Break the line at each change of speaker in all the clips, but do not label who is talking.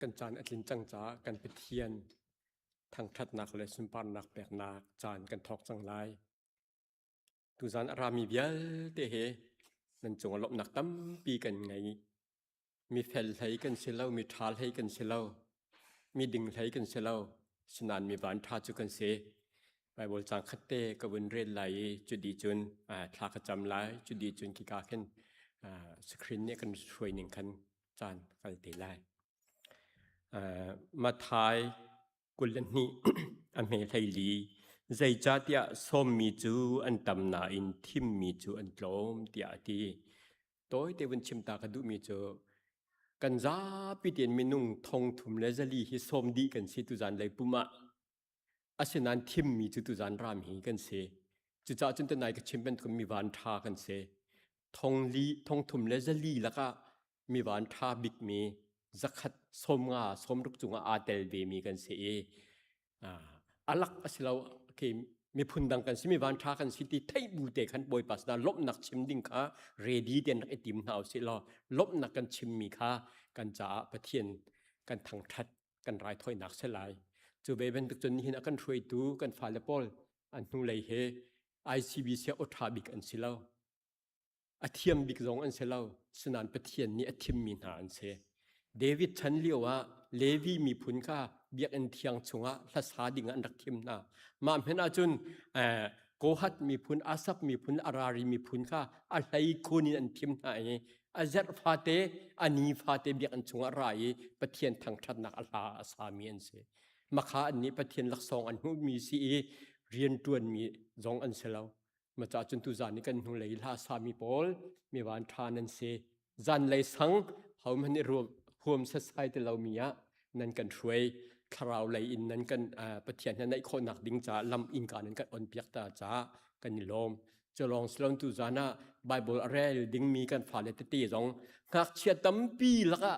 Kan caan a tlin cang caah kan Pathian thangṭhatnak le sunparnak peknak caan kan thawk cang lai. Tuzan a rami vialte he nan cungah lawmhnak tampi kan ngei. Mi fel hlei kan si lo, mi ṭha hlei kan si lo, mi ding hlei kan si lo, sinain mi van ṭha cu kan si. Baibal caang khat te ka vun rel lai i cu dih cun thla ka cam lai. Cu dih cun khika khin screen nih kan hruai ning khan caan kal te lai. Matthai 22 a hme 14 zeicahtiah sawmmi cu an tam nain thimmi cu an tlawm tiah a ti. Tawite vun chim ta ka duhmi cu kan zapi tein minung thong thum le zali hi sawm dih kan si tuzan lei pum ah. Asinain thimmi cu tuzan ram hi kan si. Cucaah cun tunai ka chim bantuk mi van ṭha kan si. Thong li, thong thum le zali lakah mi van ṭha bikmi zakhat 50 60 cungah aa tel vemi kan si i alak a si lo khi miphun dang kan si mi van ṭha kan si ti theih bu te khan Bawipa sinah lawmhnak chim ding kha ready ten rak i tim hna usih law lawmhnak kan chimmi kha kan caah Pathian kan thangṭhat kan raithawinak si lai. Cu ve bantuk cun nihin a kan hruaitu kan fale pawl an hnulei he ICBC aw ṭha bik an si lo. A thiam bik zong an si lo. Sinain Pathian nih a thimmi hna an si. David chan lio ah Levi miphun kha biakinn thiang chungah hlasa ding ah an rak thim hna. Mah hmenh ahcun Kohath miphun, Asaph miphun, Arari miphun kha a hleikhun in an thim hna i a zarh fate, a ni fate biakinn chungah ra i Pathian thangṭhatnak a hla a sami an si. Makha an nih Pathian laksawng an hmuhmi si i rianṭuanmi zong an si lo. Maca cun tuzan i kan hnulei hla sami pawl mi van ṭha nan si. Zanlei sang hohmanh nih huam setsai ti lomi ah nan kan hruai. Thlarau lei in nan kan Pathian he naih khawhnak ding caah lam innka nan kan on piak ta caah kan i lawm. Culawng silon tu zan ah Bible a rel dingmi kan fale tete zong ngakchia tampi lakah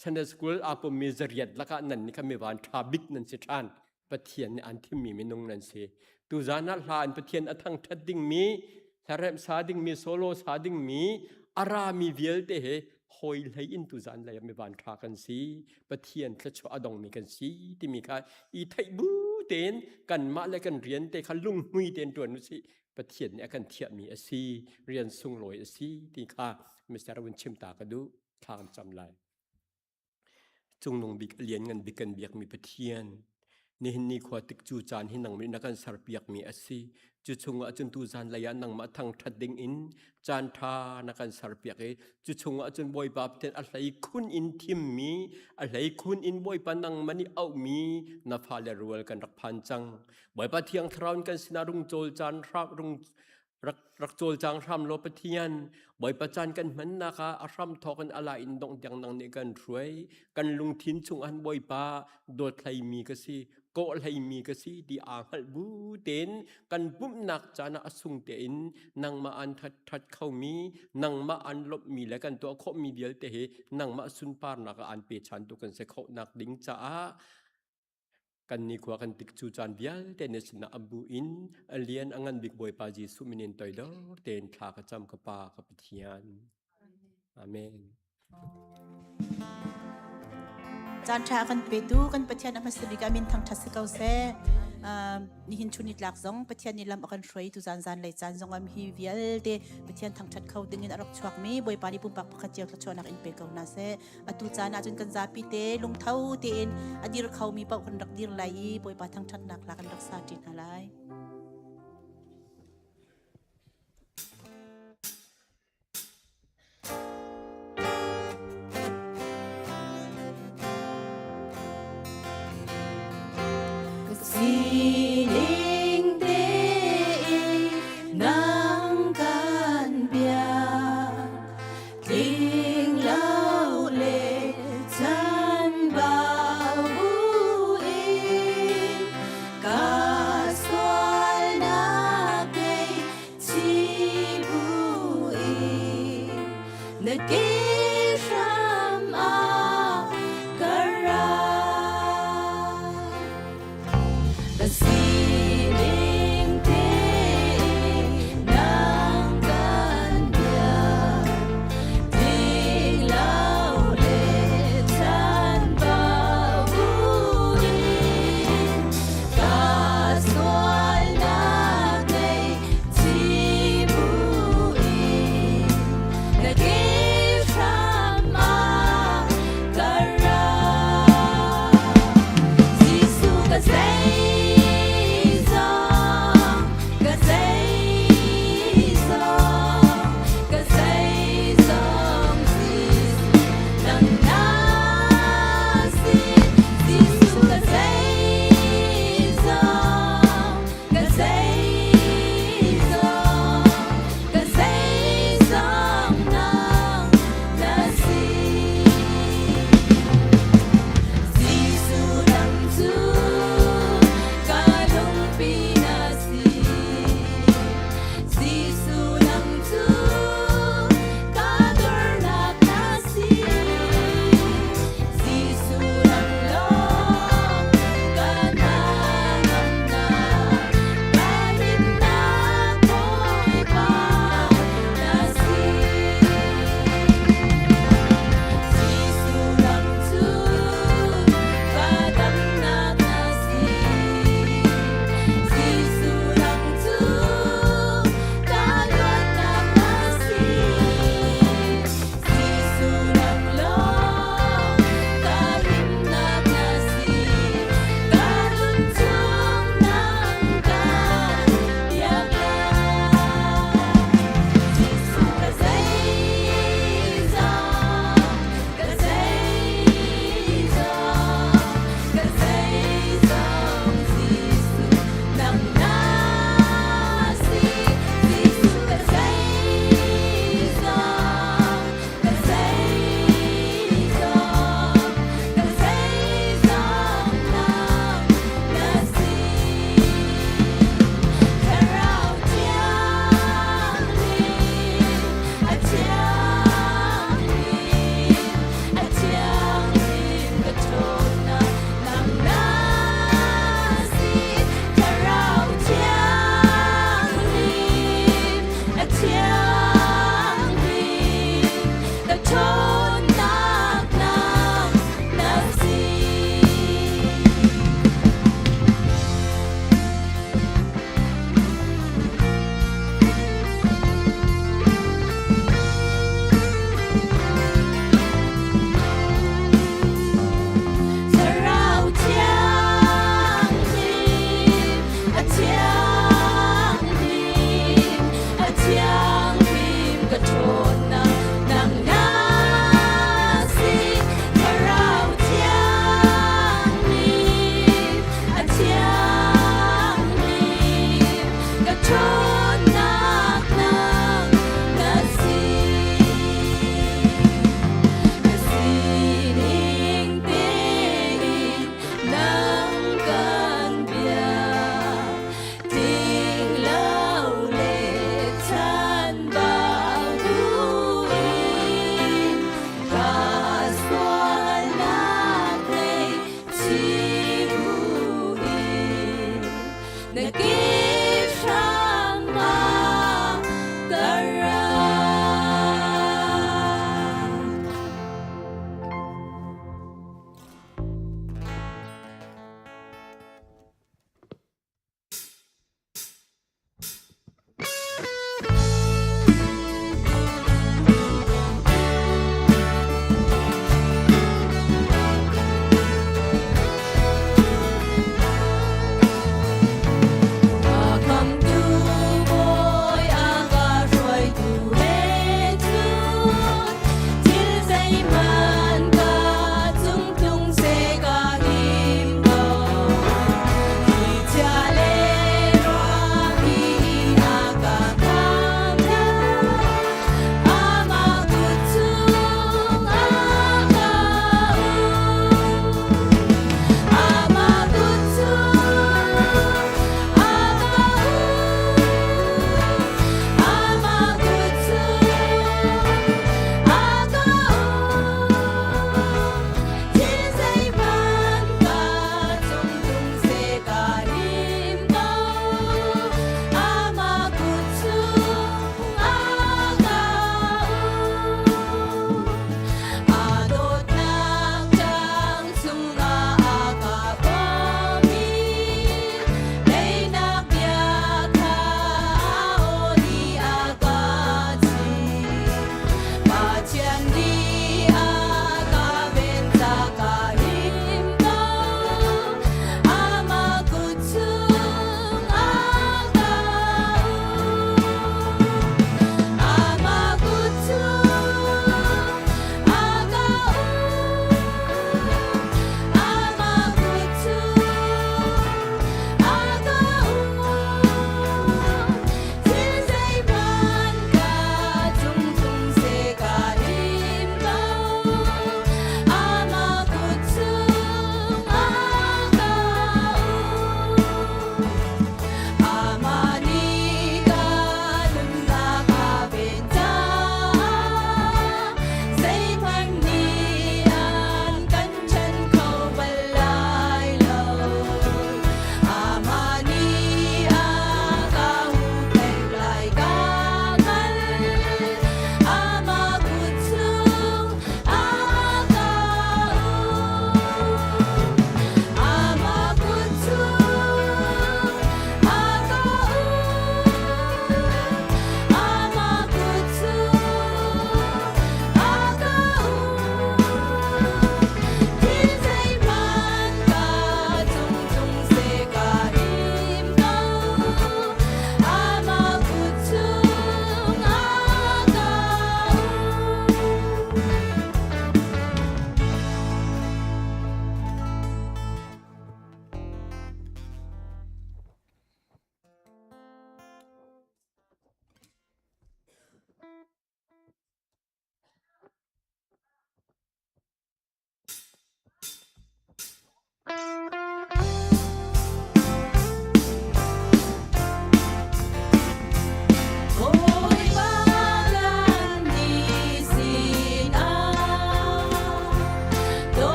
Sunday school aa pummi zariat lakah nan nih khan mi van ṭha bik nan si ṭhan. Pathian nih an thimmi minung nan si. Tuzan ah hla in Pathian a thangṭhat dingmi, hlaremh sa dingmi, solo sa dingmi, a rami vialte he hawi hlei in tuzan lei ah mi van ṭha kan si. Pathian thluachuah a dongmi kan si timi kha i theih bu tein kanmah le kan rian te kha lunghmui tein ṭuan usih. Pathian nih a kan thiahmi a si, rian sunglawi a si ti kha Mr. Vun chim ta ka duh. Thla kan cam lai. Cungnung bik a lianngan bik kan biakmi Pathian, nihin ni khua tik cu caan hi nangmah nih na kan serpiakmi a si. Cu chungah cun tu zanlei ah nangmah thangṭhat ding in caan ṭha na kan serpiak i cu chungah cun Bawipa Pathian a hleikhun in thimmi, a hleikhun in Bawipa nangmah nih auhmi na fale rual kan rak phan cang. Bawipa Thiang Thlarau in kan sinah rung cawl caan rung rak rak cawlcang hram law Pathian Bawipa caan kan hmannak ah a hram thawk in ala in dongh tiang nang nih kan hruai kan lungthin chung an Bawipa dawt hleimi ka si kawh hleimi ka si ti aa hngalh bu tein kan pumhnak caan ah a sung tein nangmah an that that khomi nangmah an lawmhmi le kan tuah khawhmi vialte hi nangmah sunparnak ah an pe chan tu kan si khawhnak ding caah Kan nikhua kan tik cu caan vialte na sinah a bu in a lian a ngan bik Bawipa Jesuh min in toidor tein thla ka cam ka Pa ka Pathian. Amen.
Caan ṭha kan petu kan Pathian a hmasa bik ah min thangṭhat si ko seh. Nihin chun nitlak zong Pathian nih lam a kan hruai tu zan zan lei caan zong am hi vialte Pathian thangṭhat kho ding in a rak chuakmi Bawipa nih pumpak pakhat cio thluachuahnak in pe ko hna seh. Atu caan ahcun kan zapi te lungtho tein a dir khomi paoh kan rak dir lai i Bawipa thangṭhatnak hla kan rak sa ṭi hna lai. Ka sining tein nang kan biak Tling lo le chanbau buin ka sualnak ngei chi buin na ke hram ah ka ra. Ka si.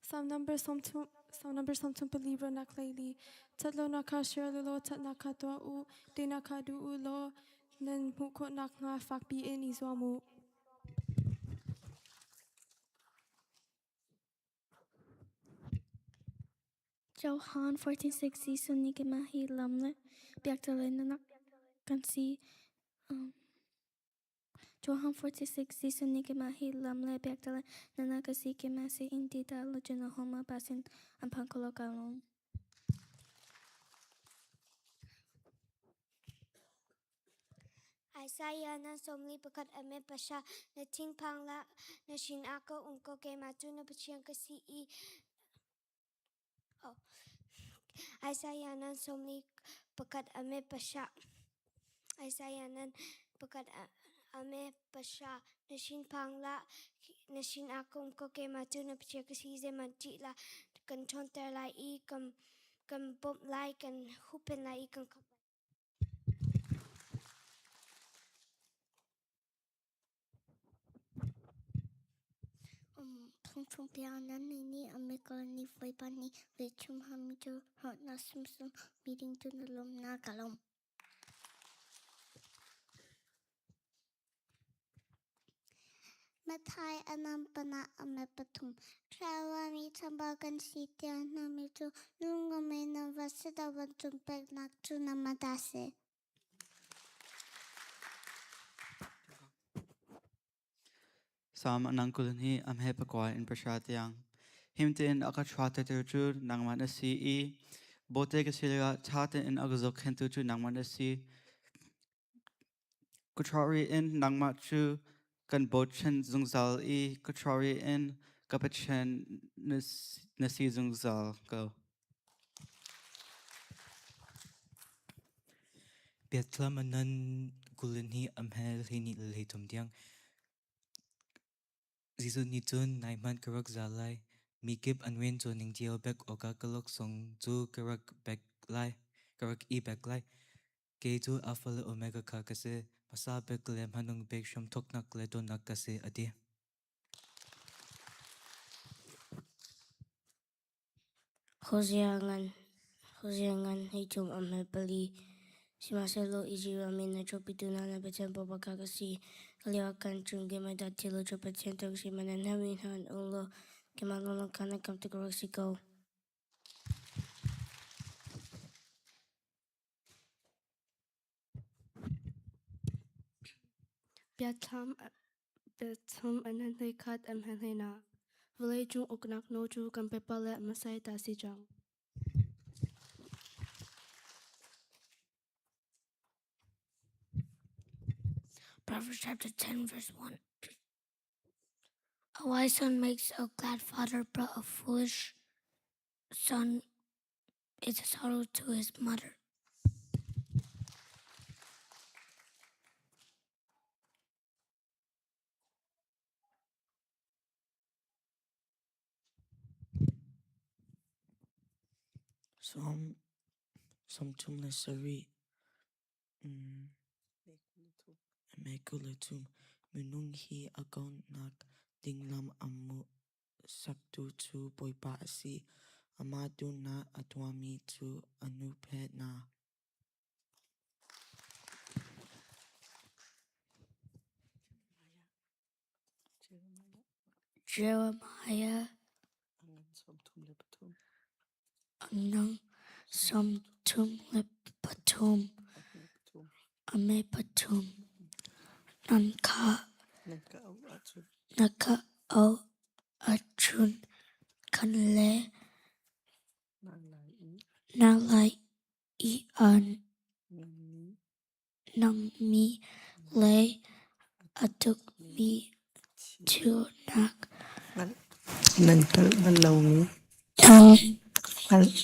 Psalm number sawmthum Psalm number 34 ruahnak hleili. Ṭhatlonak kha hrial u law ṭhatnak kha tuah u. Teinak kha duh u law nan hmuh khawh nakhnga fakpi in i zuam u.
Johan 14:6 Jesuh nih keimah hi lam le biakṭheng le nunnak kan si. Johan 46 Jesuh nih keimah hi lam le biakṭheng le nunnak ka si. Keimah si in ti dah lo cun ahohmah Pa sin an phan kho lo ka lawm.
Isaiah nan 41 a me pasha na thinphang hlah na sinah ka um ko keimah cu na Pathian ka si i oh. Isaiah nan 41 a me pasha Isaiah nan pakhat a me pasha na thinphang hlah na sinah ka um ko keimah cu na Pathian ka si zeihmanh ṭih hlah kan ṭhawnter lai i kan kan bawmh lai kan huhphenh lai i kan khamh lai.
Phungphung nan nei nih America nih voipa nih vechum hami cu hrawhnak sumsum meeting cu na lawm na ka lawm.
Mathai anam pana ame pathum Thrawami chamba kan si tiah hnami cu lungame na va sida van cung peknak cu na mata si.
Sam anang kulun hi am he pakwa in pasha tiang. Him tein aka chwa te cu nangman a si i bote ka sila cha tein aka zok khentu cu nangman a si. Kuṭhawri in nangmah cu kan bochan zungzal i kuṭhawri in ka Pathian na si zungzal ko.
Biathlam a nan kulin hi a hmel hleihnih le hleithum tiang. Jesuh nih cun nai hmanh ka rak zal lai. Mi kip an rian ning cio bek awkah ka laksawng cu ka rak bek lai, ka rak i bek lai. Kei cu Alpha le Omega kha ka si, hmasa bik le hmanung bik hramthawknak le donnak ka si, a ti.
Hosea ngan hleithum a hme pali. Sihmanhsehlaw Izipt ram in na chuahpitu hna na Pathian Bawipa kha ka si. Ka lioah khan cun keimah dah ti lo cu Pathian tuk si hmanh nan herhmi hna an um lo. Keimah lawnglawng kha nan kam ti ka rak si ko.
Biathlam an han hleikhat an han hleinak. Vawleicung uknak nawl cu kan Bawipa le Messiah ta si cang.
Proverbs chapter 10 verse 1. A wise son makes a glad father, but a foolish son is a sorrow to his mother.
Psalm Sawmthum le sarih Mekulathum Minung hi a kaunak ding lam a hmuhsaktu cu Bawipa a si. Amah duhnak a tuahmi cu a nupe hna.
Jeremiah Anang 33 ame pathum nan kha na ka auh ahcun kan le na lai i an nangmi le a tukmi ṭhunak
Nan hngalh bal lomi hngalh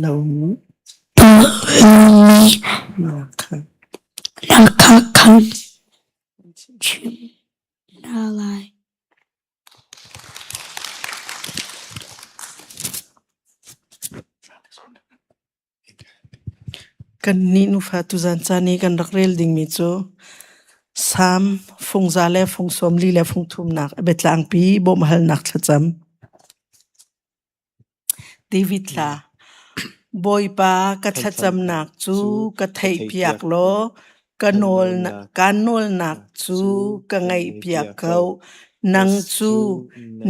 lomi
na kha kan chimh hna lai.
Kannih nufa tuzaan caan i kan rak rel dingmi cu Psalm
Fungza le fung 40 le fung thumnak a biatlangpi bawmhhalnak thlacam. David hla. Bawipa ka thlacamnak cu ka theihpiak law ka nawlnak cu ka ngaihpiak ko. Nang cu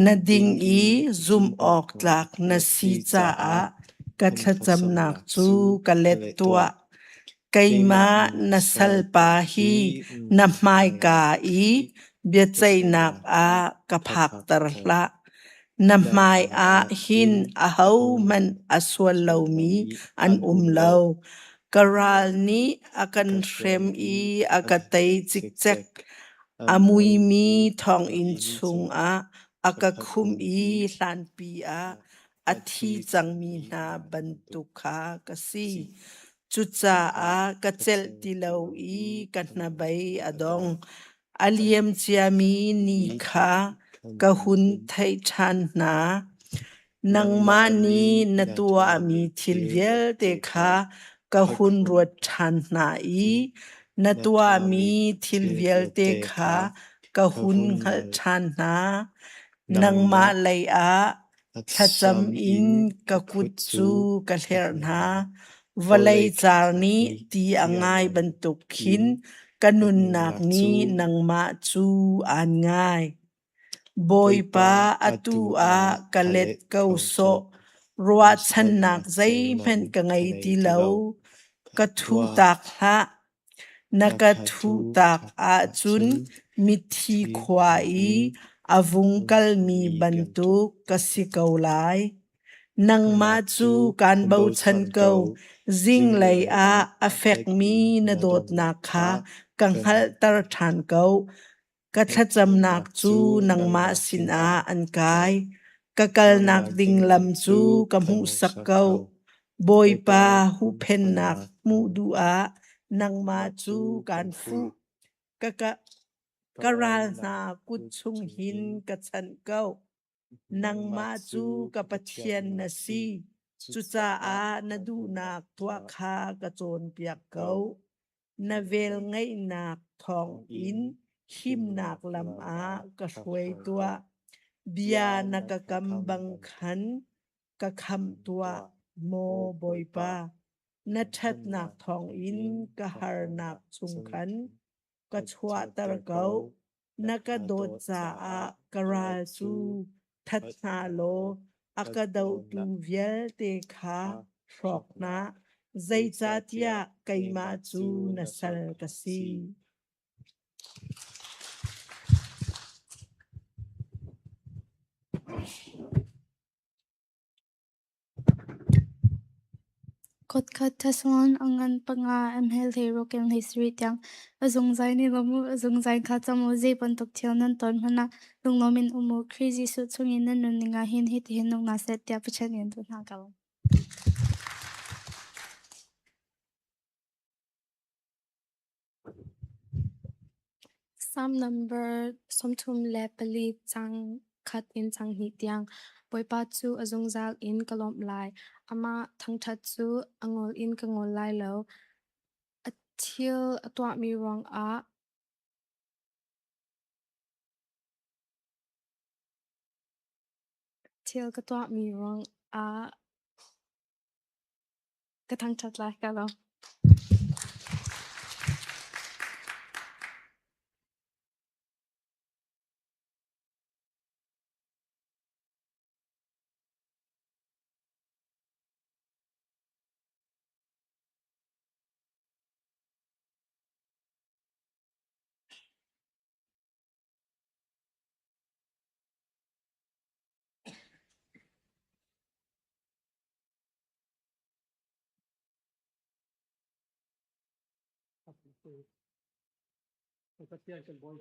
na ding i zumh awk tlak na si caah ka thlacamnak cu ka let tuah. Keimah na salpa hi na hmaika i biaceihnak ah ka phakter hlah. Na hmaiah hin ahohmanh a sual lomi an um lo. Ka ral nih a kan hrem i a ka tei cikcek. A muimi thonginn chungah a ka khumh i hlanpi ah a thi cangmi hna bantuk kha ka si. Cucaah ka celh ti lo i ka hnabei a dong. A liam ciami ni kha ka hun theih ṭhan hna. Nangmah nih na tuahmi thil vialte kha ka hun ruat ṭhan hna i na tuahmi thil vialte kha ka hun hngalh ṭhan hna. Nangmah lei ah Thlacam in ka kut cu ka hlerh hna. Vawlei car nih ti a ngai bantuk khin ka nunnak nih nangmah cu aan ngai. Bawipa, atu ah ka let ko sawh. Ruahchannak zeihmanh ka ngei ti lo. Ka thuhtak hlah. Na ka thuhtak ahcun mithi khua i a vung kalmi bantuk ka si ko lai. Nangmah cu kaan bochan ko. Zinglei ah a fekmi na dawtnak kha ka hngalhter ṭhan ko. Ka thlacamnak cu nangmah sinah an kai. Ka kalnak ding lam cu ka hmuhsak ko. Bawipa huhphennak hmuh duh ah nangmah cu kaan fuh. Ka ral hna kut chung hin ka chanh ko. Nangmah cu ka Pathian na si, cucaah na duhnak tuah kha ka cawnpiak ko. Na velngeihnak thawngin himnak lam ah ka hruai tuah. Bia na ka kam bang khan ka khamh tuah, maw Bawipa. Na ṭhatnak thawngin ka harnak chung khan ka chuahter ko. Na ka dawt caah ka ral cu that hna law a ka dohtu vialte kha hrawk hna, zeicahtiah keimah cu na sal ka si.
Kotkhat thasuan a ngan panga ml he rawkel hlei sarih tiang a zungzal in i lawm u, a zungzal in kha cam u. Zei bantuk thil nan ton hmanh ah lunglawm in um u. Khrih Jesuh chungin nan nunning ah hin hitihin nung hna seh tiah Pathian nih an duh hna ko.
Psalm number 34 cang khat in cang hnih tiang. Bawipa cu a zungzal in ka lawmh lai. Amah thangṭhat cu a ngol in ka ngol lai lo. A thil a tuahmi ruangah thil ka tuahmi ruangah Ka thangṭhat lai ka lo.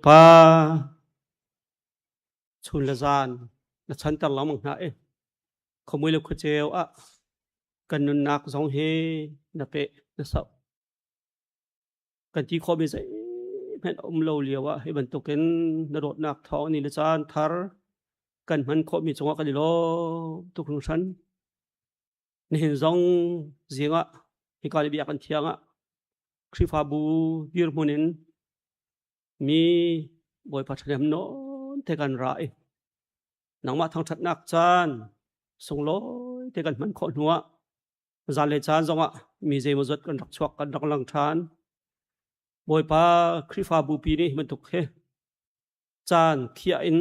Pa chun le zan na chanter lengmang hna i khuamui le khuaceu ah kan nunnak zong hi na peh na soh. Kan ti khawhmi zeihmanh a um lo lio ah hi bantukin na dawtnak thawng ni le caan thar kan hman khawhmi cungah kan i lawm tuk hringhran. Nihin zong zing ah hika le biakinn thiang ah Khrihfabu dirhmun in mi Bawipa ṭhahnem nawn te kan ra i nangmah thangṭhatnak caan sunglawi te kan hman khawh hnuah zan le caan zongah mi zeimawzat kan rak chuak kan rak lang ṭhan. Bawipa Khrihfabu pi nih hi bantuk hi caan khiah in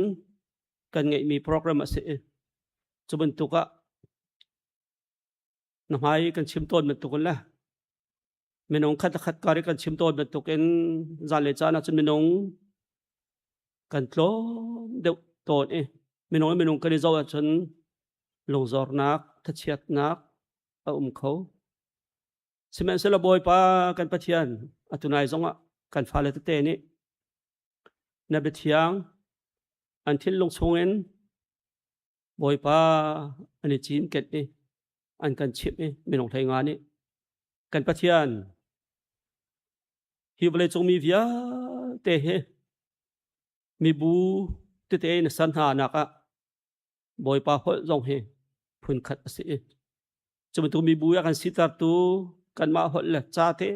kan ngeihmi program a si i cu bantuk ah na hmai kan chim tawn bantukin le minung khat le khat kar i kan chim tawn bantukin zan le caan ahcun minung kan tlawm deuh tawn i minung le minung kan i zoh ahcun lungzornak thachiatnak a um kho. Sihmanhsehlaw Bawipa kan Pathian atu nai zongah kan fale tete nih na biathiang an thinlung chungin Bawipa an i cinken i an kan chimh i minung hlei nga nih kan Pathian hi vawleicung mi vialte hi mibu tete na san hna nak ah Bawipa holh zong hi phunkhat a si i cu bantuk mibu a kan sitertu kanmah holh le ca te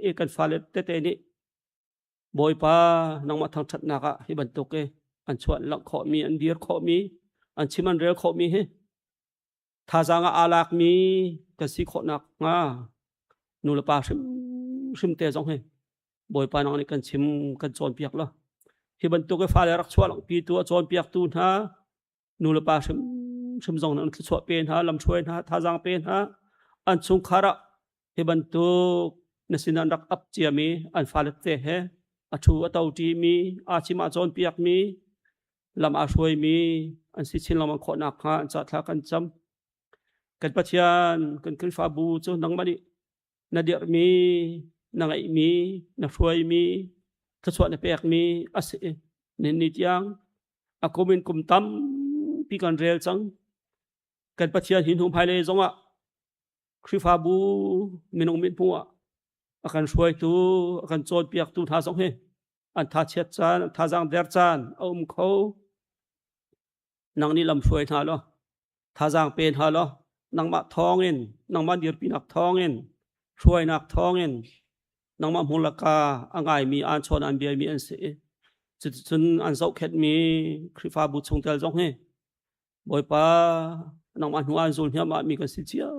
i kan fale tete nih Bawipa nangmah thangṭhatnak ah hi bantuk i an chuah langh khawhmi an dir khawhmi an chim an rel khawhmi hi thazaang ah aa lakmi kan si khawhnak hnga nu le pa hrimhrim te zong hi Bawipa nang nih kan chim kan cawnpiak lo hi bantuk i fale rak chuah langhpitu a cawnpiaktu hna nu le pa hrimhrim zong an thluachuah pe hna lamhruai hna thazaang pe hna an chungkhar ah hi bantuk na sin an rak ap ciami an fale te he a thu a to ṭimi aa chim a cawnpiakmi lam aa hruaimi an si chin lengmang khawh nakhnga an ca thla kan cam kan Pathian kan Khrihfabu cu nangmah nih na dirhmi na ngeihmi na hruaimi thluachuah na pekmi a si nihin ni tiang a kum in kum tampi kan rel cang kan Pathian hi hnu hmailei zongah Khrihfabu minung mithmuh ah a kan hruaitu a kan cawnpiaktu hna zong hi an thachiat caan an thazaang der caan a um kho nang nih lam hruai hna law thazaang pe hna law nangmah thawngin nangmah dirpinak thawngin hruainak thawngin nangmah hmurlaka a ngaimi aan chawn an biami an si cuticun an zohkhenhmi Khrihfabu chungtel zong hi Bawipa nangmah hnu an zul hniamah mi kan si cio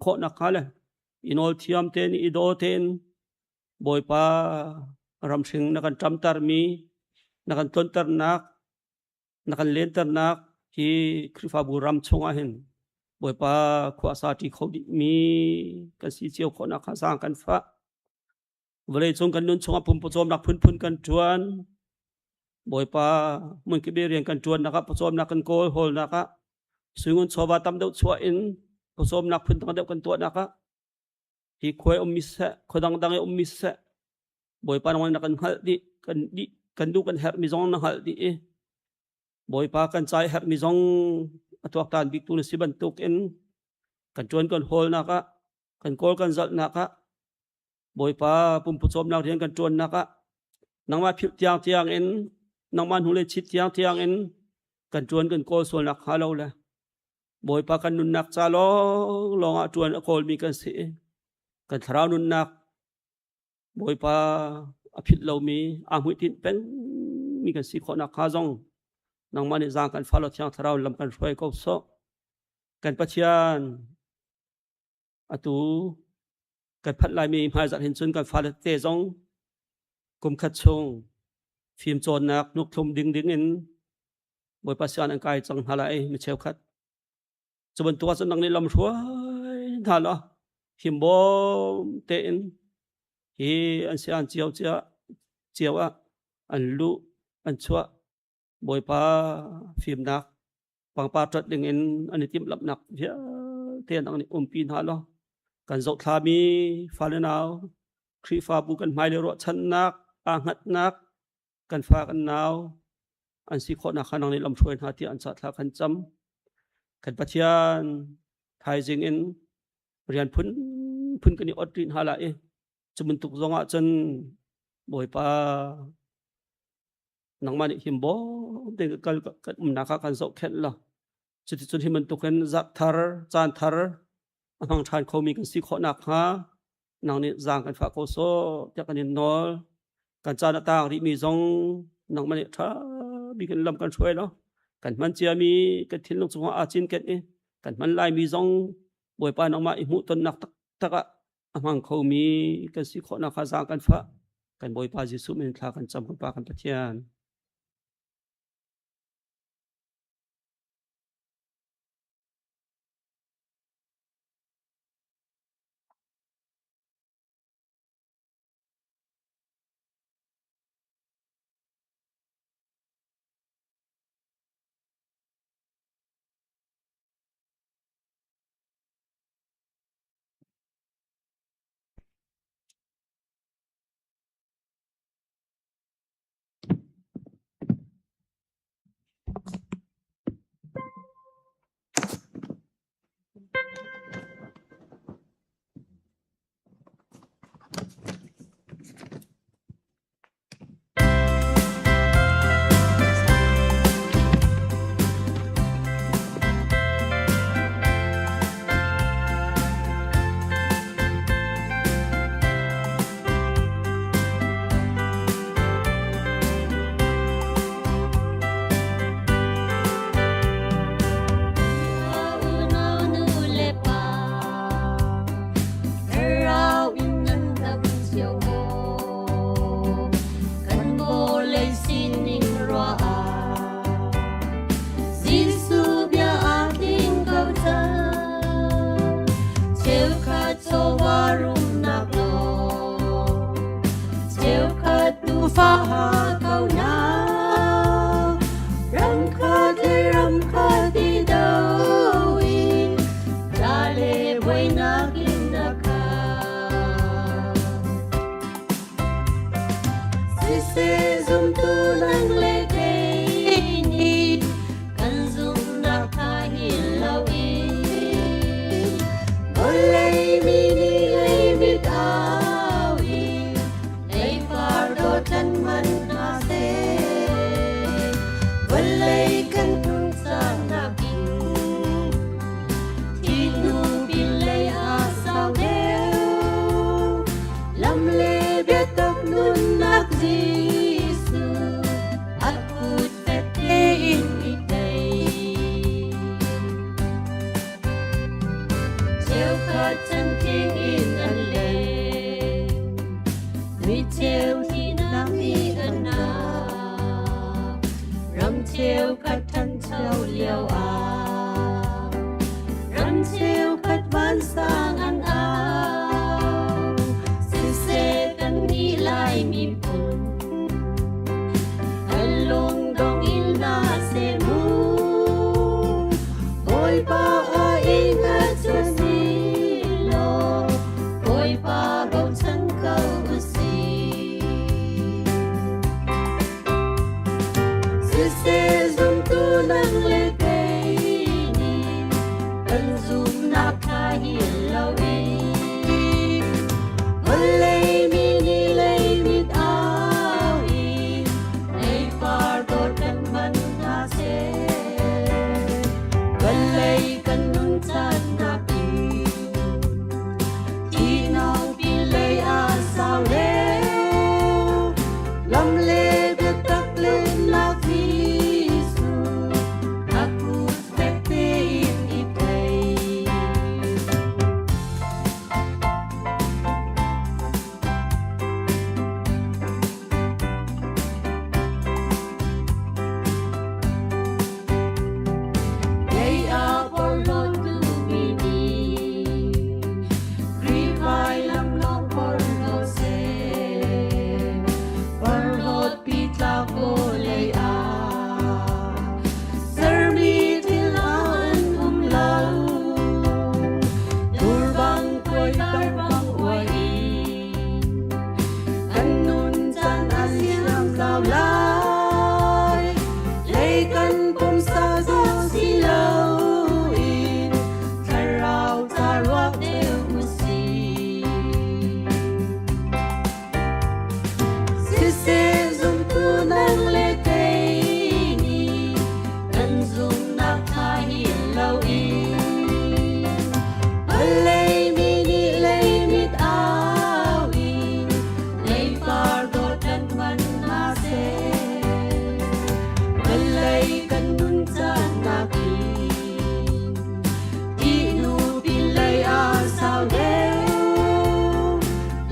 khawh nakhnga le i nawl thiam tein i daw tein Bawipa ramhring na kan ṭamtermi na kan tlonternak na kan lenternak hi Khrihfabu ram chungah hin Bawipa khua sa ṭi kho dihmi kan si cio khawh nakhnga zaang kan fah. Vawleicung kan nun chungah pumpawcawmnak phunphun kan ṭuan. Bawipa hmunkip i rian kan ṭuannak ah pawcawmnak kan kawl hawlnak ah suingun chawva tam deuh chuah in pawcawmnak phun dang deuh kan tuahnak ah hi khuai ummi siseh khua dangdang i ummi siseh Bawipa nang na kan hngalh dih kan dih kan duh kan herhmi zong na hngalh dih i Bawipa kan ca i herhmi zong a tuaktan biktu na si bantuk in kan ṭuan kan hawlnak ah kan kawl kan zalhnak ah Bawipa pumpu cawmnak rian kan ṭuannak ah nangmah philh tiang tiang in nangmah hnulei chit tiang tiang in kan ṭuan kan kawl sualnak hnga lo le Bawipa kan nunnak ca lawng lawng ah ṭuan a kawlmi kan si i kan thlarau nunnak Bawipa a philh lomi aa hmuitinh pengmi kan si khawh nakhnga zong nangmah nih zaang kan fa law Thiang Thlarau lam kan hruai ko sawh. Kan Pathian atu kan phanh laimi hmaizarh hin cun kan fale te zong kum khat chung fimcawnnak hnukthlum ding ding in Bawipa sian an kai cang hna lai mi cheukhat cu bantuk ahcun nang nih lam hruai hna law himbawm tein hi an si an cio cia cio ah an luh an chuah Bawipa fimnak pangpar ṭat ding in an i timhlamhnak vialte nang nih umpi hna law kan zohthlami fale nau Khrihfabu kan hmailei ruahchannak aa hngatnak kan fa kan nau an si khawhnak kha nang nih lamhruai hna tiah an ca thla kan cam kan Pathian thaizing in rian phun phun kan i ot rih hna lai i cu bantuk zong ah cun Bawipa nangmah nih himbawm tein kal kan umnak ah kan zohkhenh law cuticun hi bantukin zarh thar caan thar a hmang ṭhan khomi kan si khawh nakhnga nang nih zaang kan fah ko sawh tiah kan in nawl kan caan a taang rihmi zong. Nangmah nih ṭha bik in lam kan hruai law kan hman ciami kan thinlung chungah aa cinken i kan hman laimi zong Bawipa nangmah i hmuhtonnak taktak ah a hmang khomi kan si khawhnak kha zaang kan fah. Kan Bawipa Jesuh min thla kan cam kan Pa kan Pathian.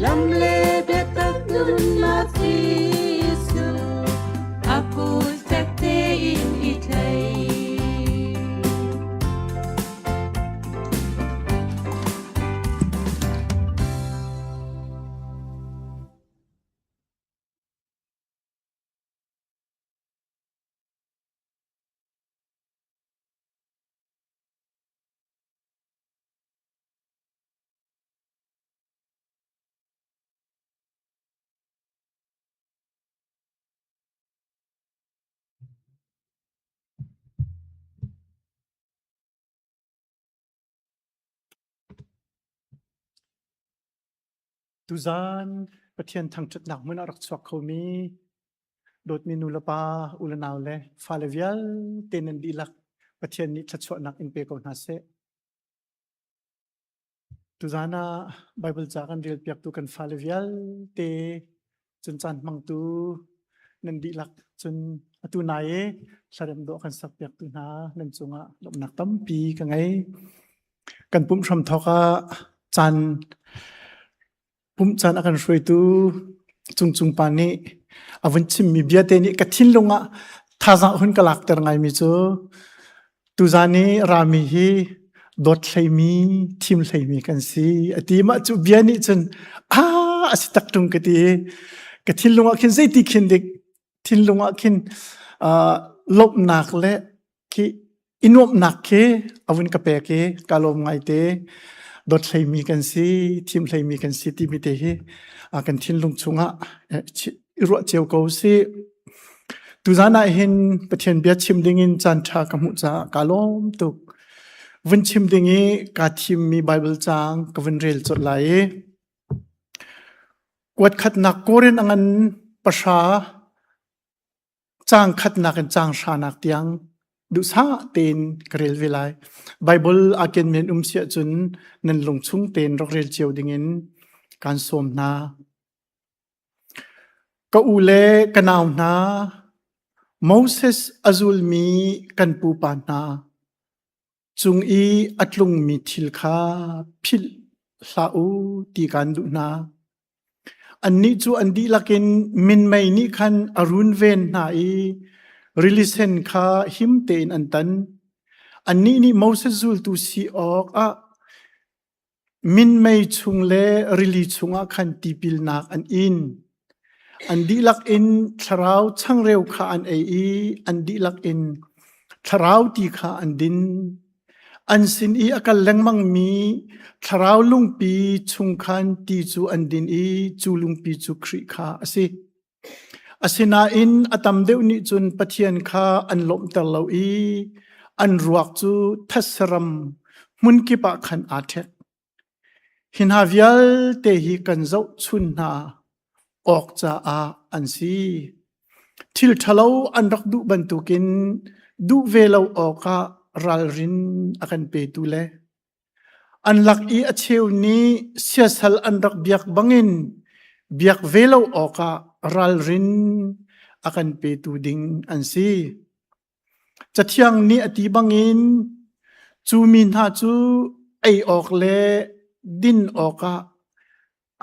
Lam le biatak nunnak Jesuh, a kut fek tein i tlai.
Tuzaan Pathian thangṭhatnak hmun ah rak chuak khomi dawtmi nu le pa, u le nau le fale vialte nan dihlak Pathian nih thluachuahnak in pe ko hna seh. Tuzaan ah Baibal ca kan relpiaktu kan fale vialte cun caan hmangtu nan dihlak cun atu nai i hlarem dawh kan sakpiaktu hna nan cungah lawmhnak tampi ka ngei. Kan pumh hram thawk ah caan pumh caan a kan hruaitu Cungcung pa nih a vun chimmi bia te nih ka thinlung ah thazaang hun ka lakter ngaimi cu tuzaan i rami hi dawt hleimi thim hleimi kan si a ti mah cu bia nih cun a a si tak ṭung ka ti ka thinlung ah khin zeiti khin dik thinlung ah khin lawmhnak le khi i nuamhnak khi a vun ka pek i ka lawm ngaite dawt hleimi kan si thim hleimi kan si timi te hi kan thinlung chungah i ruah cio ko si tuzan ah hin Pathian bia chim dingin caan ṭha ka hmuh caah ka lawm tuk vun chim ding i kaa thimmi Bible caang ka vun rel colh lai i kuat khatnak Korin a ngan pahra Caang khatnak in caang hranak tiang duhsah tein ka rel ve lai. Bible aa kenmi an um si ahcun nan lungchung tein rak rel cio dingin kaan sawm hna. Ka u le ka nau hna, Moses a zulmi kan pupa hna cung i a tlungmi thil kha philh hlah u ti kaan duh hna. Annih cu an dihlak in minmei nih khan a runven hna i rili sen kha him tein an tan. Annih nih Moses zultu si awkah minmei chung le rili chungah khan tipilnak an in. An dihlak in thlarau changreu kha an ei i an dihlak in thlarau ti kha an din. An sin i a kal lengmangmi thlarau lungpi chung khan ti cu an din i cu lungpi cu Khrih kha a si. Asinain a tam deuh nih cun Pathian kha an lawmhter lo i an ruak cu thetse-ram hmunkip ah khan aa ṭhek. Hi hna vialte hi kan zohchun hna awk caah an si. Thil ṭhalo an rak duh bantukin duh ve lo awkah ralrin a kan petu le an lak i a cheu nih siasal an rak biak bangin biak ve lo awkah ralrin a kan petu ding an si. Cathiang nih a ti bangin cu mi hna cu ei awk le din awkah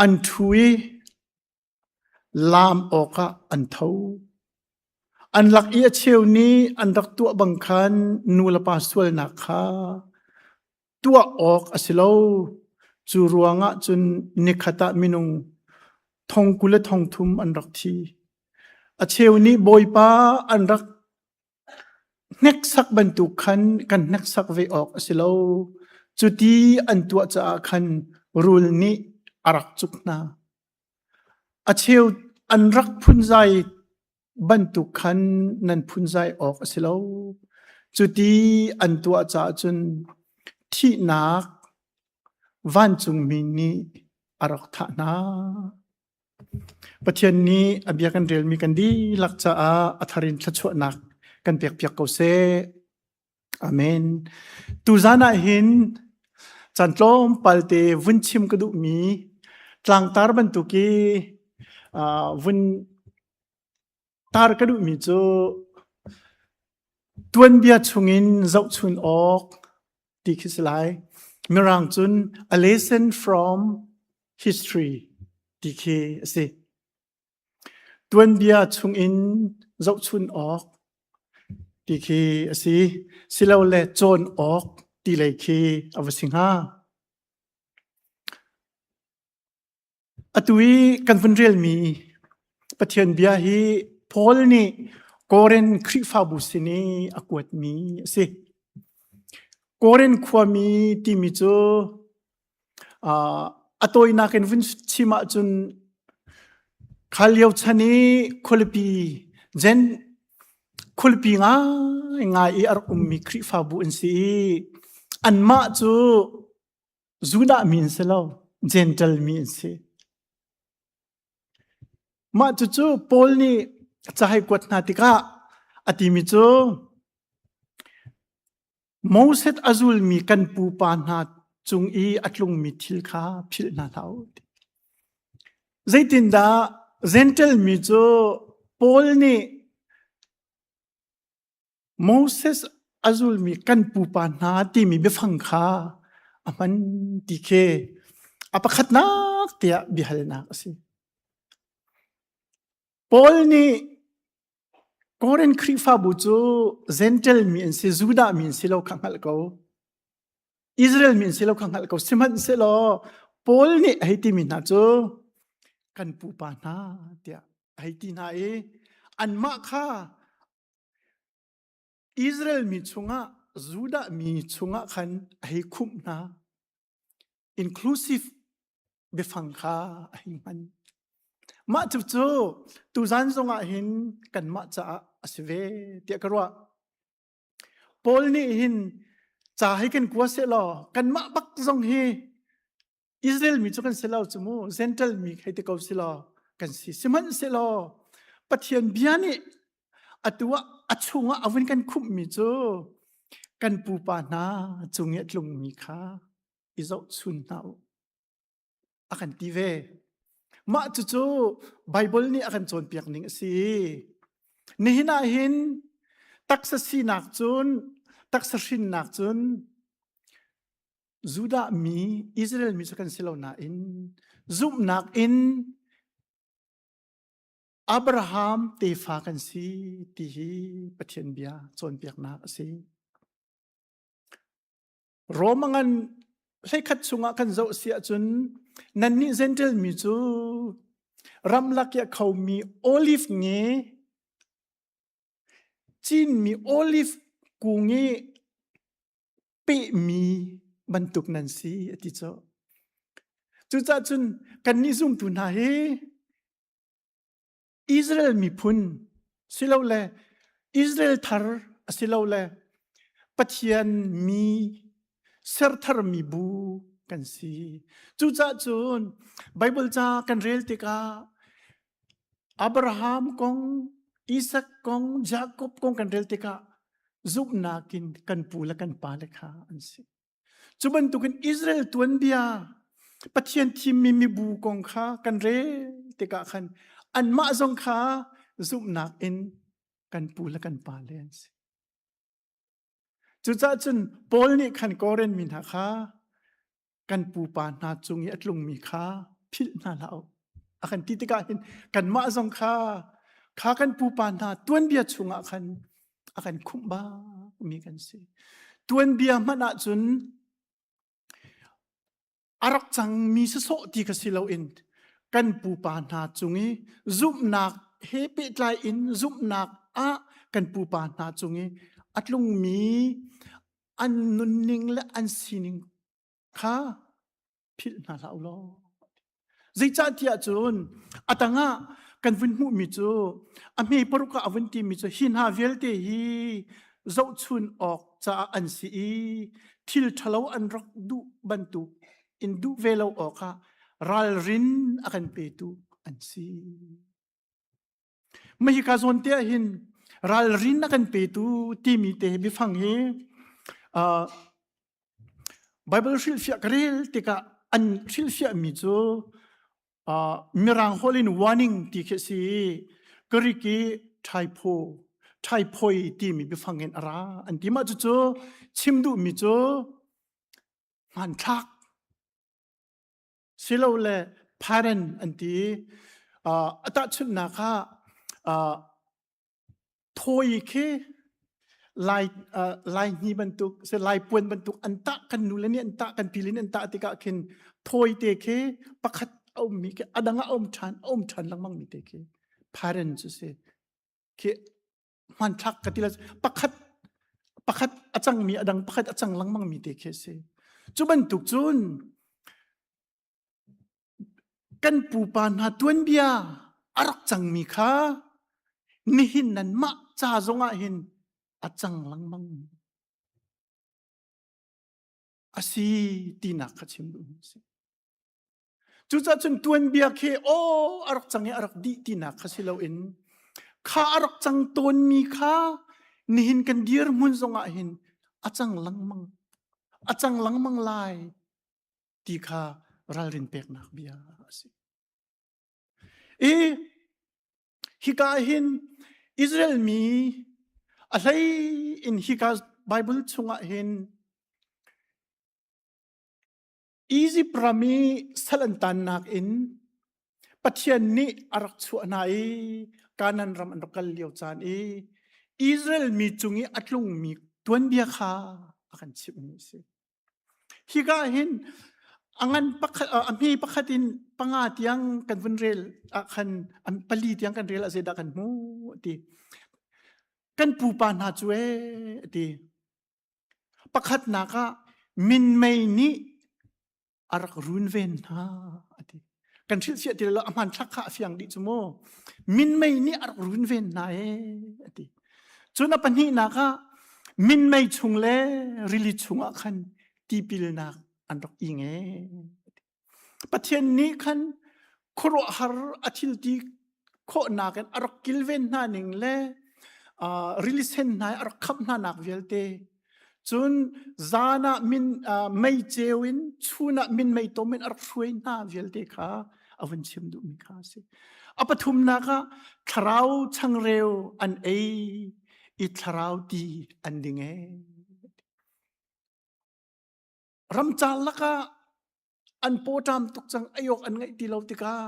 an ṭhu i laam awkah an tho. An lak i a cheu nih an rak tuah bang khan nu le pa sualnak kha tuah awk a si lo. Cu ruangah cun nikhat ah minung thong 20 le thong thum an rak thi. A cheu nih Bawipa an rak hneksak bantuk khan kan hneksak ve awk a si lo. Cuti an tuah caah khan rul nih a rak cuk hna. A cheu an rak phunzai bantuk khan nan phunzai awk a si lo. Cuti an tuah caah cun thihnak vancungmi nih a rak thah hna. Pathian nih a bia kan relmi kan dihlak caah a thar in thluachuahnak kan pekpiak ko seh. Amen. Tuzan ah hin caan tlawmpal te vun chim ka duhmi tlangtar bantuk i uh, vun tar ka duhmi cu tuanbia chungin zohchun awk ti khi si lai. Mirang cun a lesson from history. ti khi a si. Tuanbia chungin zohchun awk ti khi a si. Silole cawn awk ti lei khi a va si hnga. Atu i kan vun relmi Pathian bia hi Paul nih Korin Khrihfabu sin i a kuatmi a si. Korin khuami timi cu a tawinak in vun chim ahcun kha lio chan i khualipi Jen khualipi ngaingai i a rak ummi Khrihfabu an si i anmah cu Judah mi an si lo, Gentle mi an si. Mah cucu Paul nih ca hei kuat hna tikah a timi cu Moses a zulmi kan pupa hna cung i a tlungmi thil kha philh hna hlah u. Zeitindah Gentle mi cu Paul nih Moses a zulmi kan pupa hna timi biafang kha a hman ti khi a pakhatnak tiah biahalnak a si. Paul nih Korin Khrihfabu cu Gentile mi an si, Judah mi an si lo kha hngalh ko. Israel mi an si lo kha hngalh ko. Sihmanhsehlaw Paul nih a hei timi hna cu kan pupa hna tiah a hei ti hna i anmah kha Israel mi chungah Judah mi chungah khan a hei khumh hna. Inclusive biafang kha a hei hman. Mah cucu tuzan zongah hin kanmah caah a si ve tiah ka ruah. Paul nih hin ca hi kan kua seh law kanmah bak zong hi Israel mi cu kan si lo cu mu Gentile mi hei ti ko si law kan si sihmanhsehlaw Pathian bia nih atu ah a chungah a vun kan khumhmi cu kan pupa hna cung i a tlungmi kha i zohchun hna u a kan ti ve. Mah cucu Baibal nih a kan cawnpiak ning a si. Nihin ah hin taksa sinak cun taksa hrinnak cun Judah mi Israel mi cu kan si lo nain zumhnak in Abraham tefa kan si ti hi Pathian bia cawnpiaknak a si. Rome ngan hleikhat chungah kan zoh si ahcun nannih Gentile mi cu ramlak i a khomi olive nge cinmi olive kung i pehmi bantuk nan si a ti cu. Cucaah cun kannih zumtu hna hi Israel miphun silole Israel thar asilole Pathian mi sertharmi bu kan si. Cucaah cun Bible ca kan rel tikah Abraham kong, Isak kong, Jakob kong kan rel tikah zumhnak in kan pu le kan pa le kha an si. Cu bantukin Israel tuanbia Pathian thimmi mibu kong kha kan rel tikah khan anmah zong kha zumhnak in kan pu le kan pa le an si. Cucaah cun Paul nih khan Korin mi hna kha kan pupa hna cung i a tlungmi kha philh hna hlah u. A kan ti tikah hin kanmah zong kha kha kan pupa hna tuanbia chungah khan a kan khumh bak mi kan si. Tuanbia hmanh ahcun a rak cangmi sasawh ti kha si loin kan pupa hna cung i zumhnak he pehtlai in zumhnak ah kan pupa hna cung i a tlungmi an nunning le an sining kha philh hna hlah u law. Zeicahtiah cun a tangah kan vun hmuhmi cu a hme paruk ah a vun timi cu hi hna vialte hi zohchun awk caah an si i thil ṭhalo an rak duh bantuk in duh ve lo awkah ralrin a kan petu an si. Mah hika zawn te ah hin ralrin a kan petu timi te biafang hi uh, Bible hrilhfiah ka rel tikah an hrilhfiahmi cu uh, Mirang holh in warning ti khi a si i Greek i ṭhaipho ṭhaiphoi timi biafang in a ra an ti mah cucu chim duhmi cu hmanthlak silole Pattern an ti. Uh, a tahchunhnak ah uh, thawi khi lai uh, lai hni bantuk se lai puan bantuk an tah kan nu le nih an tah kan pi le nih an tah tikah khin thawi te khi pakhat a ummi khi adang a um ṭhan a um ṭhan lengmang mi te khi pattern cu si khi hmanthlak ka ti la pakhat pakhat a cangmi a dang pakhat a cang lengmang mi te khi a si cu bantuk cun kan pupa hna tuanbia a rak cangmi kha nihin nan mah ca zongah hin a cang lengmang a si tinak kha chim duhmi a si. Cucaah cun tuanbia khi aw a rak cang i a rak dih tinak kha si loin kha a rak cang tawnmi kha nihin kan dirhmun zongah hin a cang lengmang a cang lengmang lai ti kha ralrin peknak bia a si. I hika hin Israel mi a hlei in hika Bible chungah hin Egypt ram i sal an tannak in Pathian nih a rak chuah hna i Kanaan ram an rak kal lio caan i Israel mi cung i a tlungmi tuanbia kha a kan chimhmi a si. Hika hin a ngan pakhat a hme pakhat in panga tiang kan vun rel ah khan pali tiang kan rel ah zeidah kan hmuh ti. Kan pupa hna cu ee ti. Pakhatnak ah minmei nih a rak runven hna a ti. Kan hrilhfiah ti lo a hmanthlak kha a fiang dih cu mu. Minmei nih a rak runven hna ee a ti. Cun a pahnihnak ah minmei chung le rili chungah khan tipilnak an rak ing ee. Pathian nih khan khuaruahhar a thil ti khawhnak in a rak kilven hna ning le uh, rili sen hna a rak khamh hna nak vialte cun zan ah min uh, mei ceu in chun ah min mei tom in a rak hruai hna vialte kha a vun chim duhmi kha a si a pathumnak ah thlarau changreu an ei i thlarau ti an ding e Ramcar lakah an pawṭam tuk cang ei awk an ngeih ti lo tikah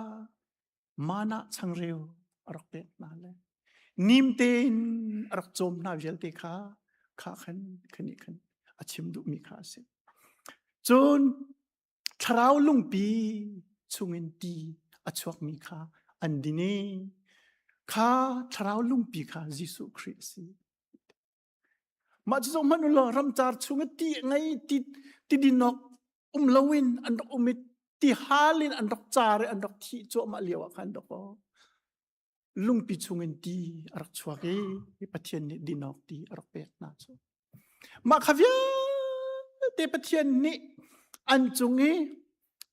mana changreu a rak pek hna le nim tein a rak cawm hna vialte kha kha khan khan khan a chim duhmi kha a si. Cun thlarau lungpi chungin ti a chuakmi kha an din i kha thlarau lungpi kha Jesuh Khrih a si. Mah cu zohhmanh u law ramcar chung i ti ngei ti ti dinawk um loin an rak um i ti hal in an rak car i an rak thih cuahmah lio ah khan dok aw lungpi chungin ti a rak chuak i Pathian nih dinawk ti a rak pek hna cu. Mah kha vialte Pathian nih an cung i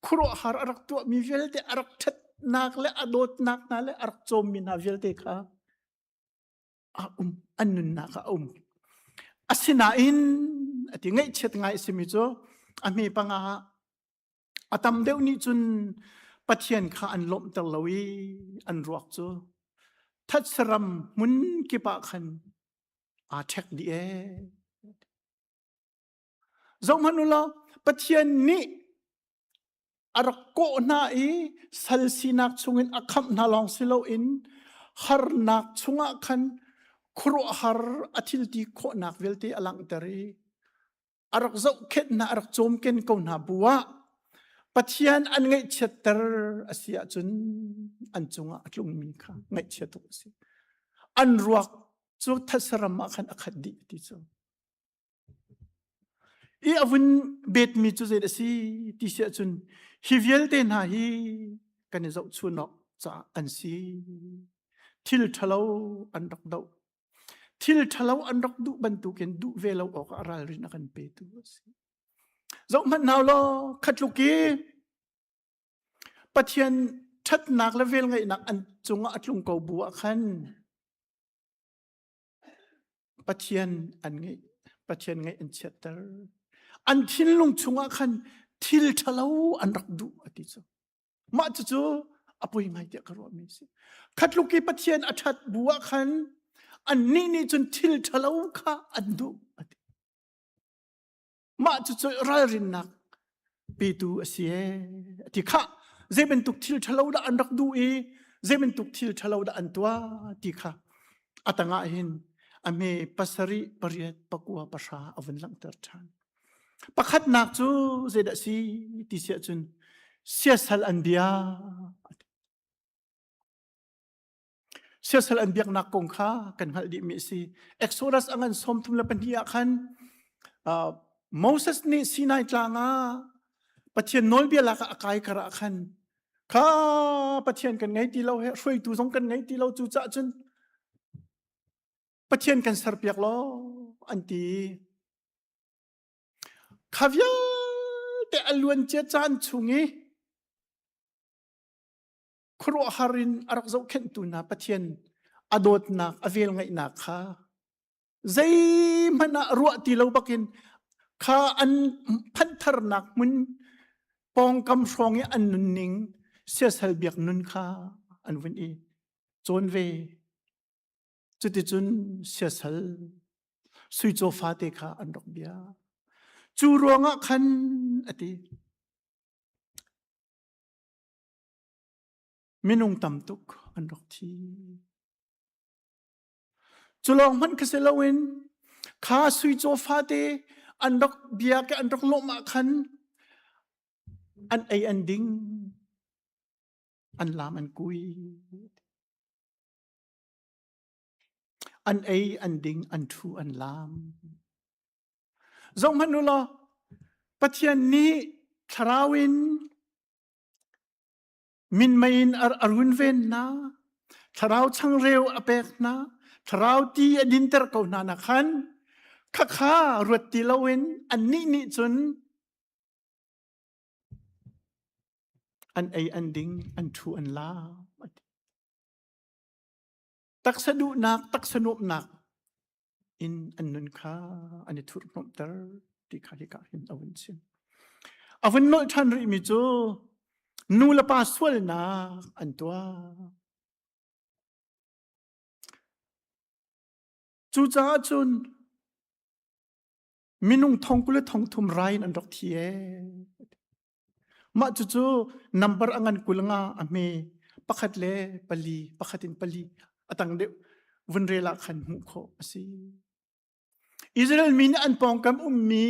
khuaruahhar a rak tuahmi vialte a rak ṭhatnak le a dawtnak hna le a rak cawmmi hna vialte kha a um an nunnak ah a um asinain a ti ngaihchiat ngai a simi cu a hme panga ah a tam deuh nih cun Pathian kha an lawmhter lo i an ruak cu thatsaram hmun kip ah khan aa ṭhek dih ee Zohhmanh u law Pathian nih a rak kawh hna i sal sinak chungin a khamh hna lawng si loin harnak chungah khan khuaruahhar a thil ti khawhnak vialte a langhter i a rak zohkhenh hna a rak cawmken ko hna bu ah Pathian an ngaihchiatter a si ahcun an cungah a tlungmi kha ngaihchia tuk a si. An ruak cu thatsaram ah khan a khat dih ti cu. I a vun betmi cu zei a si ti si ahcun hi vialte hna hi kan i zohchun awk caah an si. Thil ṭhalo an rak doh. Thil ṭhalo an rak duh bantukin duh ve lo awkah ralrin a kan petu a si. Zohhmanh hna law khatluk i Pathian ṭhatnak le velngeihnak an cungah a tlung ko bu ah khan Pathian an ngeih Pathian ngeih an chiatter. An thinlung chungah khan thil ṭhalo an rak duh a ti cu. Mah cucu a poi ngai tiah ka ruahmi a si. Khatluk i Pathian a ṭhat bu ah khan annih nih cun thil ṭhalo kha an duh a ti. Mah cucu ralrinnak petu a si ee a ti khah. zei bantuk thil ṭhalo dah an rak duh i zei bantuk thil ṭhalo dah an tuah ti kha a tangah hin a hme pasarih pariat pakua pahra a vun langhter ṭhan. Pakhatnak cu zeidah si ti si ahcun siasal an bia. Siasal an biaknak kong kha kan hngalh dihmi a si. Exodus a ngan 32 ah khan uh, Moses nih Sinai tlang ah Pathian nawlbia lak ah a kai kar ah khan kha Pathian kan ngei ti lo he hruaitu zong kan ngei ti lo cu cah cun Pathian kan serpiak law an ti. Kha vialte a luancia caan chung i khuaruahhar in a rak zohkhenhtu hna Pathian a dawtnak a velngeihnak kha zeihmanh ah ruah ti lo bakin kha an phantharnak hmun pawngkam hrawng i an nunning siasal biak nun kha an vun i cawn ve. Cuticun siasal sui caw fate kha an rak bia. Cu ruangah khan a ti. Minung tam tuk an rak thi. Cu lawng hmanh kha si loin kha sui caw fate an rak bia ke an rak lawmh ah khan an ei an ding an lam an kui. An ei, an ding, an ṭhu, an laam. Zohhmanh u law, Pathian nih thlarau in minmei in a runven hna, thlarau changreu a pek hna, thlarau ti a dinter ko hna na khan, khakha ruat ti loin annih nih cun an ei an ding, an ṭhu an laam. Taksa duhnak, taksa nuamhnak in an nun kha an i thurhhnawmhter ti kha hika hin a vun chim. A vun nolh ṭhan rihmi cu nu le pa sualnak an tuah. Cucaah cun minung thong kul le thong thum rai in an rak thi ee. Mah cucu number a ngan 20 nga a hme pakhat le pali pakhat in pali a tang deuh vun rel ah khan hmuh khawh a si. Israel mi nih an pawngkam ummi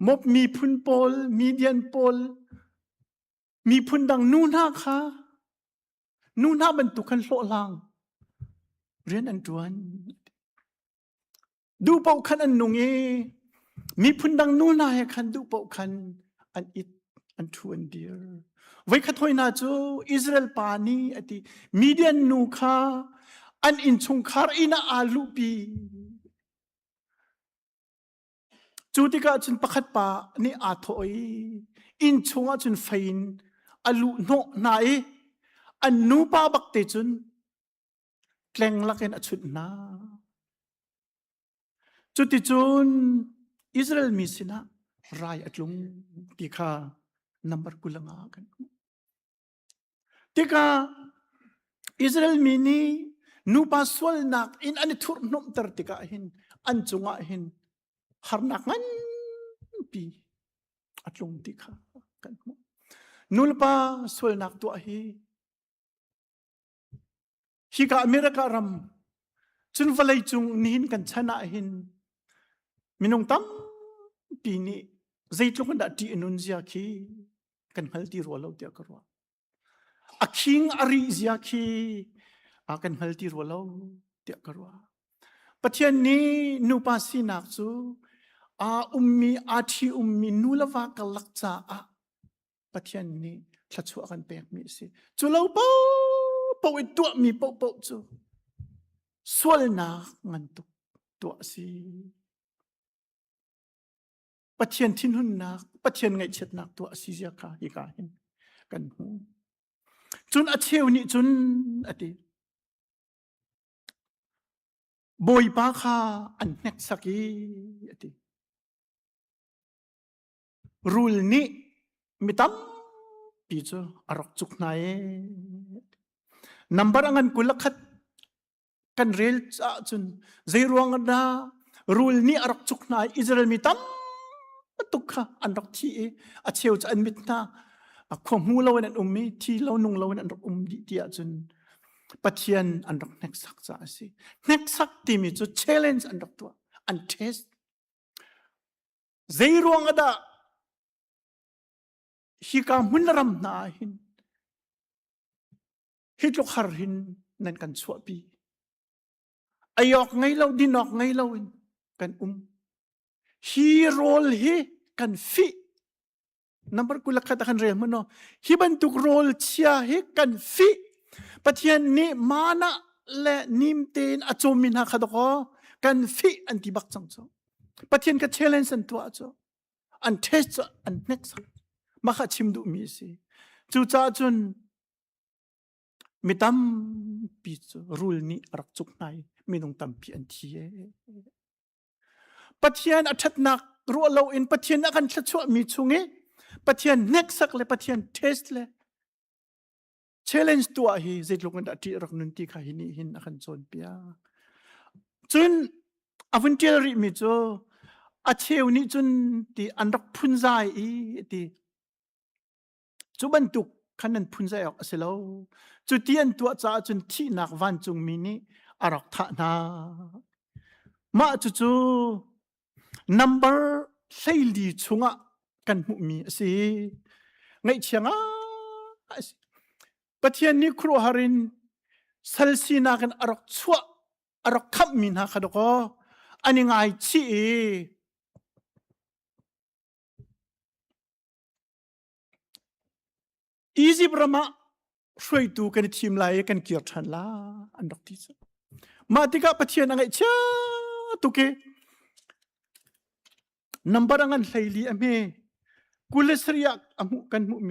Moab miphun pawl, Midian pawl, miphun dang nu hna kha nu hna bantuk khan hlawhhlang rian an ṭuan. Duh paoh khan an nung i miphun dang nu hna he khan duh paoh khan an it, an ṭhu, an dir. Voikhat hoi hna cu Israel pa nih a ti Midian nu kha an innchungkhar inn ah aa luhpi. Cu tikah cun pakhat pa nih aa thawh i inn chungah cun fei in a luh hnawh hna i an nupa bak te cun tleng lakin a chunh hna. Cuticun Israel mi sinah rai a tlung ti kha number 25 kan hmuh. Tikah Israel mi nih nupa sualnak in an i thurhhnawmhter tikah hin an cungah hin harnak nganpi a tlung ti kha kan hmuh. Nulepa sualnak tuah hi Hika America ram cun vawlei cung nihin kan chan ah hin minung tampi nih zeitluk in dah ṭih a nun zia khi kan hngal ti rua lo tiah ka ruah. A khing a rih zia khi a kan hngal ti rua lo tiah ka ruah. Pathian nih nupa sinak cu aa ummi aa ṭhi ummi nu le va karlak caah Pathian nih thluachuah kan pekmi a si. Cu lo paohpaoh i tuahmi paohpaoh cu sualnak ngan tuk tuah a si. Pathian thinhunnak, Pathian ngaihchiatnak tuah a si zia kha hika hin kan hmu. Cun a cheu nih cun a ti. Bawipa kha an hneksak i a ti. Rul nih mi tampi cu a rak cuk hna ee. Number a ngan 21 kan rel ahcun zei ruang dah rul nih a rak cuk hna i Israel mi tam tuk kha an rak thi i a cheu cu an mit hna. A khua hmu lo in an um i thi lo nung lo in an rak um dih ti ahcun Pathian an rak hneksak caah a si. Hneksak timi cu challenge an rak tuah, an test. Zei ruang ah dah hika hmun ram hna ah hin hi tluk har hin nan kan chuahpi. Ei awk ngei lo, din awk ngei lo in kan um. Hi rawl hi kan fih. Number 21 ah kan rel hmanh no. Hi bantuk rawl chia hi kan fih. Pathian nih mana le nim tein a cawmmi hna kha dakaw kan fih an ti bak cang cu. Pathian ka challenge an tuah cu. An test cu an hneksak. Mah kha chim duhmi a si. Cucaah cun mi tampi cu rul nih a rak cuk hna i minung tampi an thi ee. Pathian a ṭhatnak ruah loin Pathian a kan thluachuahmi chung i Pathian hneksak le Pathian test le challenge tuah hi zeitluk in dah ṭih rak nun ti kha hi nih hin a kan cawnpiak. Cun a vun ṭial rihmi cu a cheu nih cun ti an rak phunzai i ti Cu bantuk khan nan phunzai awk a si lo. Cu ti an tuah caah cun thihnak vancungmi nih a rak thah hna. Mah cucu number 14 chungah kan hmuhmi a si. Ngaihchia ngai a si. Pathian nih khuaruahhar in sal sinak in a rak chuah, a rak khamhmi hna kha dawkaw an i ngaichih i Egypt ram ah hruaitu kan i thim lai i kan kir ṭhan la an rak ti cu. Mah tikah Pathian a ngaihchia tuk i number a ngan 14 a hme 23 ah a hmuh kan hmuhmi.